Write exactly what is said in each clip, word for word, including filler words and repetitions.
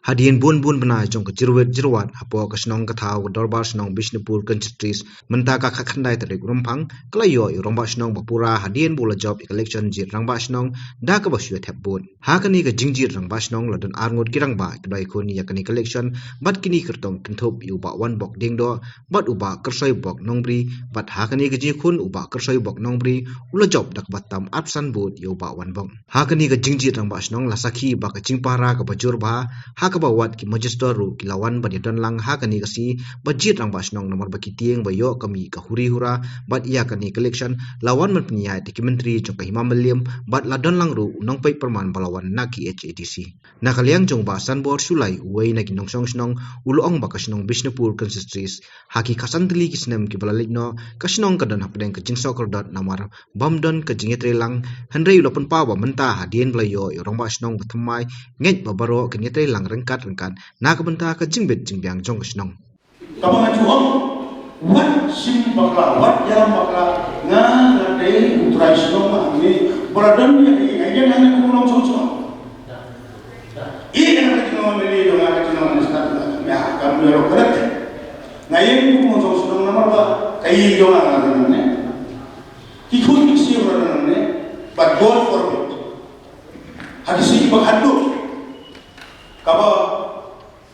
Hadien bun bun bnai jong ka jyrwit jyrwat hapoh ka shnong ka thaw ka dorbar shnong Bishnupur Consistories mynta ka khatkhyndai tarik Rymphang, ka la ïoh ïa u rangbah shnong ba pura hadien ba u la jop ïa ka election jied rangbah shnong da kaba shu ïa thep vote. Ha kane ka jingjied rangbah shnong la don arngut ki rangbah kiba la ïakhun ïa kane ka election, bad kine ki kyrtong kynthup ïa u Bah Wanbok Diengdoh, bad u Bah Kyrsoibok Nongbri, bad ha kane ka jingïakhun u Bah Kyrsoibok Nongbri u la jop da kaba tam arphew san vote ïa u Bah Wanbok. Ha kane ka jingjied rangbah shnong la sakhi ba ka jingpara kaba jur bha, ha kaba wat ki magistrate ruh ki la wan ban ïadon lang ha kane ka sngi ba jied rangbah shnong namar ba ki tieng ba ïoh ka mih ka huri hura, bad ïa kane ka election la wan ban pynïaid da ki myntri jong ka Hima Mylliem, bad la don lang ruh u nongpeit pyrman ba la wan na ki H A D C. Na ka liang jong u Bah Sanbor Shullai, uwei na ki nongshong shnong, u la ong ba ka shnong Bishnupur Consistories ha ki khatsan tylli ki snem kiba la leit noh, ka shnong ka don hapdeng ka jingsoh kordor namar bym don ka jingïatreilang, hynrei u la pynpaw ba mynta hadien ba la ïoh ïa u rangbah shnong ba thymmai, ngeit ba baroh kin ïatreilang ryngkat ryngkat na ka bynta ka jingbit jingbiang jong ka shnong. Kaba nga ju ong, wat shim bakla, wat ïalam bakla, nga nga dei u trai shnong hangne, ba la don ïa ka ïing, ïa nga kum u nongshong shnong. Ïa nga ka jinglong M L A jong nga, ka jinglong minister jong nga, ïa ka M L A ruh ka rat. Nga ïeng kum u nongshong shnong namar ba ka ïing jong nga ka don hangne. Ki khun ki ksiew ruh ka don hangne, but God forbid. Ha ki sngi ba khatduh, kaba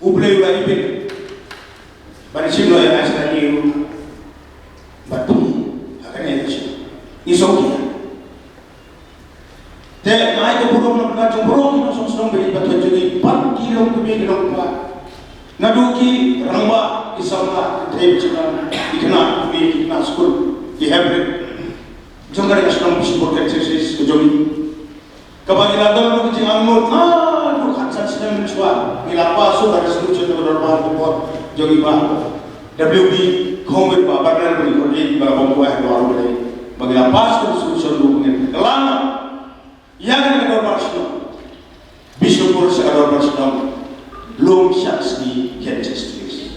U Blei u la ibit ban shim noh ïa nga sha ïing bad phi ha kane ka shnong. Ngi sngewthuh. Te nga ai ka burom na ka bynta jong baroh ki nongshong shnong ba ïeit ba thoh jong ngi, bad ki long kmie ki long kpa. Naduh ki rangbah, ki samla, ki thei ba shynrang, ki khynnah kmie, ki khynnah skul, ki heprit jong kane ka shnong Bishnupur Consistories ka jong ngi. Kaba ngi la don ruh ka jingangnud, ah, naduh khatsan snem mynshuwa ngi la pass ruh ka resolution ka dorbar ka por jong ngi ba W B Khongwit ba Barnel ba ngi khot ïa ba la bam kwah ha dwar U Blei. Ba ngi la pass ka resolution ruh ba ngin kylla ïa kane ka dorbar shnong Bishnupur sha ka dorbar shnong Lumshakshni Consistories.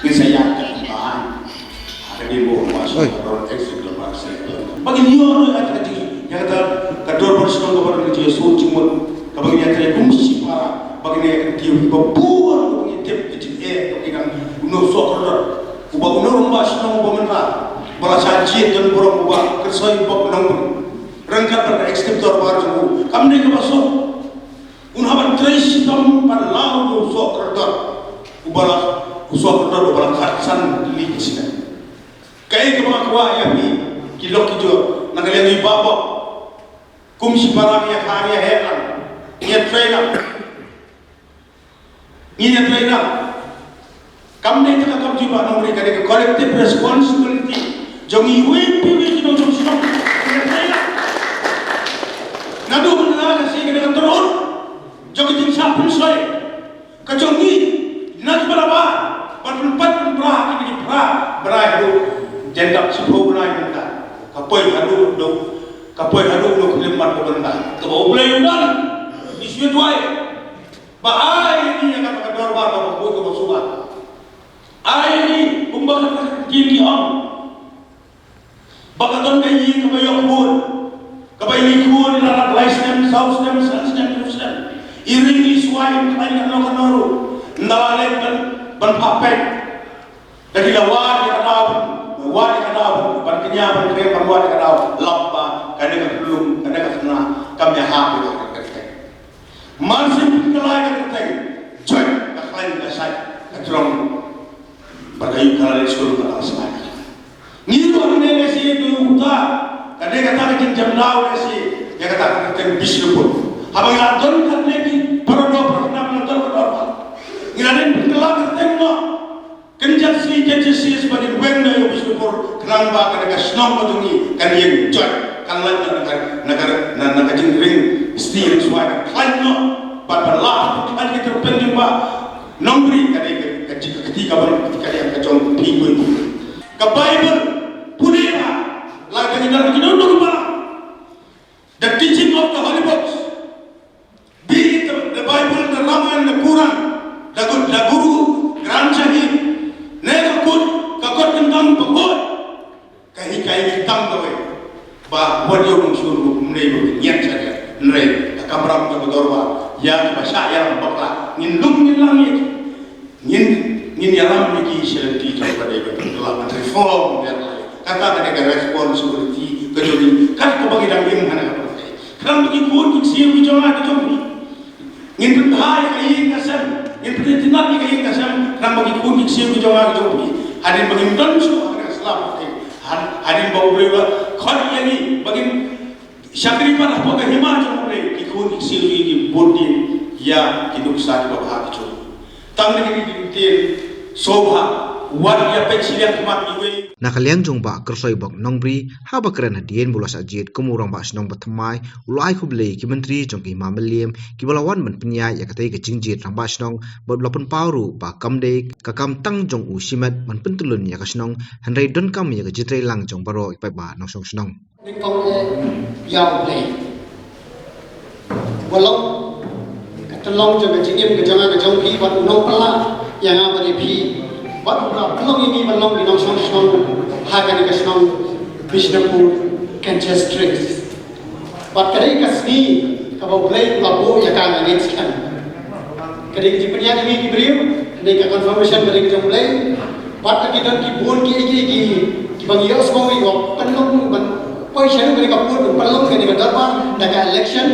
Ngin sa ïaid ka ha ka dei mo ma sha ka dorbar exit dorbar shnong. Ba ngin ïoh noh ïa ka jing, ïa kata ka dorbar shnong kaba ngin ïoh suk jingmut, kaba ngin ïatrei kum shipara, ba ngin ïa ka tieng ba bun, ba ngin tip ka jingeh, ba ngin nang u nongsoh kordor. Uba u nongba shnong uba mynta ba la shah jied don burom, u Bah Kyrsoibok Nongbri. Ryngkat bad ka executive dorbar jong u, kam dei kaba suk. Un hap ban trei shitom ban law ïa u soh kordor uba la, u soh kordor uba la khatsan tylli ki snem. Kaei kaba nga kwah ïa phi ki lok ki jor na ka liang i Bah Bok, kum shipara ngi ïa kha, ngi ïa heh lang, ngi ïa trei lang. Ngi ïa trei lang. Kam dei tang ka kam jong i Bah Nongbri, ka dei ka collective responsibility jong iwei pa iwei ki nongshong shnong. Ngi ïa trei lang. Naduh mynta ka sngi ka dei ka tyrhun jong ka jingshah pynshoi ka jong ngi na ki ba la bah ban pynpat pynpra ïa ki, ki para bnai haduh jan dap shiphew bnai mynta. Ka poi haduh, ka poi haduh, haduh khyllipmat ka bynta kaba U Blei u don. Ngi shu duwai ba ai ïa ngi ïa kata ka dorbar kaba khuid kaba suba. Ai ïa ngi kumba ka ktien ki ong ba ka don ka ïing kaba ïoh khun, kaba ïa ngi khun ïa la lai snem, saw snem, san snem, hynñiew snem. I ring i swai, i khlaiñ kano kano ruh. Ynda la leit ban, ban phah peit, da ki la wad ïa ka daw, wad ïa ka daw ban kñia, ban kren, ban wad ïa ka daw. Lap ba kane ka khyllung, kane ka khynnah kam ïahap ïa ka kyrteng. Mar shu pynkylla ïa ka kyrteng, joit ka khlaiñ, ka shait, ka jrong. Bad ka ïoh ka la leit skul ka la sngap. Ngi ruh hangne lehse ïa ka uta ka dei kata ka jingjam daw lehse ïa kata ka kyrteng Bishnupur. Haba ngi la don katne ki para doh para khynnah, ngi la don ka doh, ngi la don pynkylla kyrteng noh. Kynjat sngi, kynjat sngi ba ngin weng na ïa u Bishnupur, khnang ba kane ka shnong ka jong ngi kan ïeng joit, kan lait na ka, na ka, na, na ka jingring sti ring swai, kan khlaiñ noh. Bad ba la khlaiñ ki tyrpen jong Bah Nongbri, ka dei ka, ka, ka kti kaba, ka dei ka jong phi, phi, phi. Ka Baibl pule ba la ka ngi don ki nong ba The teaching of the holy books, be it the, the Bible, the Ramayana, the Quran, the Gu-, the Guru Granth Sahib, ne ka kot, ka kot kyntang bakhuid, ka hikai ngi tang kawei ba wat ïoh nongshun ruh, ym dei ba phin ïeng sha ka, hynrei ka kamram kaba dorbar ïa kiba shah ïalam bakla. Ngin lum ngin lam ïa ki. Ngin, ngin ïalam ïa ki sha lynti jong ka dei ka, ka reform ïa ka. Kata ka dei ka responsibility ka jong ngi. Kat kaba ngi dang im ha kane ka pyrthei. Khnang ba ki khun ki ksiew ki jong nga ki jong phi, ngin pynbha ïa ka ïing ka sem, ngin pyntynnat ïa ka ïing ka sem, khnang ba ki khun ki ksiew ki jong nga ki jong phi, hadien ba ngim don shuh ha kane ka sla pyrthei, had-, hadien ba U Blei u la khot ïa ngi ba ngin shakri pat hapoh ka hima jong U Blei, ki khun ki ksiew ki bud dien ïa ki nuksa kiba bha ki jong. Tang da kine ki ktien sngewbha, wat ïa peit shiliang khmat iwei. Na ka liang jong Bah Kyrsoibok Nongbri, haba kren hadien ba u la shah jied kum u Rangbah Shnong ba thymmai, u la ai khublei ïa ki myntri jong ka Hima Mylliem kiba la wan ban pynïaid ïa katei ka jingjied Rangbah Shnong, bad u la pynpaw ruh ba kam dei ka kam tang jong u shimet ban pyntylun ïa ka shnong, hynrei donkam ïa ka jingtreilang jong baroh ki paidbah nongshong shnong. Nyngkong eh ïa U Blei. Wat long ka tyllong jong ka jingim ka jong nga ka jong phi, wat u nongpyllait ïa nga bad ïa phi, wat u la pynlong ïa ngi ban long ki nongshong shnong ha kane ka shnong Bishnupur, Kynshais Tracts. Bad ka dei ka sngi kaba U Blei u la buh ïa ka, nga ngeit skhem. Ka dei ka jingpynïaid ïa ngi ki briew, ka dei ka confirmation ka dei ka jong U Blei. Bad ka, ki don ki bun ki, ki, ki, kiba ngi ïohsngew ïa u pynlong ban poi sha ka dei ka pud, pynlong ka dei ka dorbar da ka election.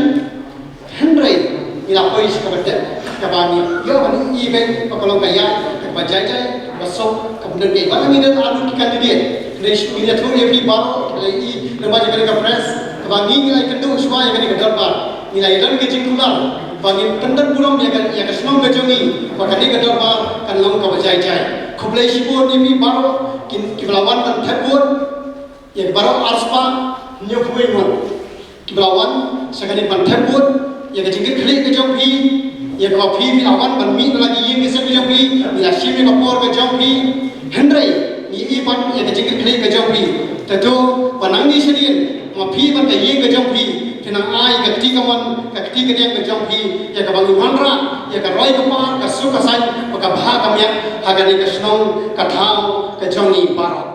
Hynrei ngi la poi sha kaba dep, kaba ngi ïoh ban ïohi ba ka long ka ïaid kaba jai jai, kaba suk, kaba don ka, bad ngi don arngut ki candidate. Hynrei shu ngi ïathuh ïa phi baroh, ki la ïohi lyngba jong ka press, kaba ngi, ngi la ïakynduh shuwa ïa kane ka dorbar. Ngi la ïadon ka jingkular ba ngin pyndon burom ïa ka, ïa ka shnong ka jong ngi, ba kane ka dorbar kan long kaba jai jai. Khublei shibun ïa phi baroh ki, kiba la wan ban thep vote, ïa ki baroh arspah hynñiewphew wei ngut kiba la wan sha kane ban thep vote, ïa ka jingkitkhlieh ka jong phi, ïa kaba phi, phi la wan ban mih na la ki ïing ki sem ka jong phi, ngi la shim ïa ka por ka jong phi. Hynrei ngi ïohi pat ïa ka jingkitkhlieh ka jong phi. Te to, ba nangne shadien ma phi bad ka ïing ka jong phi, phin nang ai ka kti kamon, ka kti kadiang ka jong phi, ïa kaba ngin wanrah ïa ka roi ka par, ka suk ka saiñ bad ka bha ka miat ha kane ka shnong, ka thaw ka jong ngi baroh.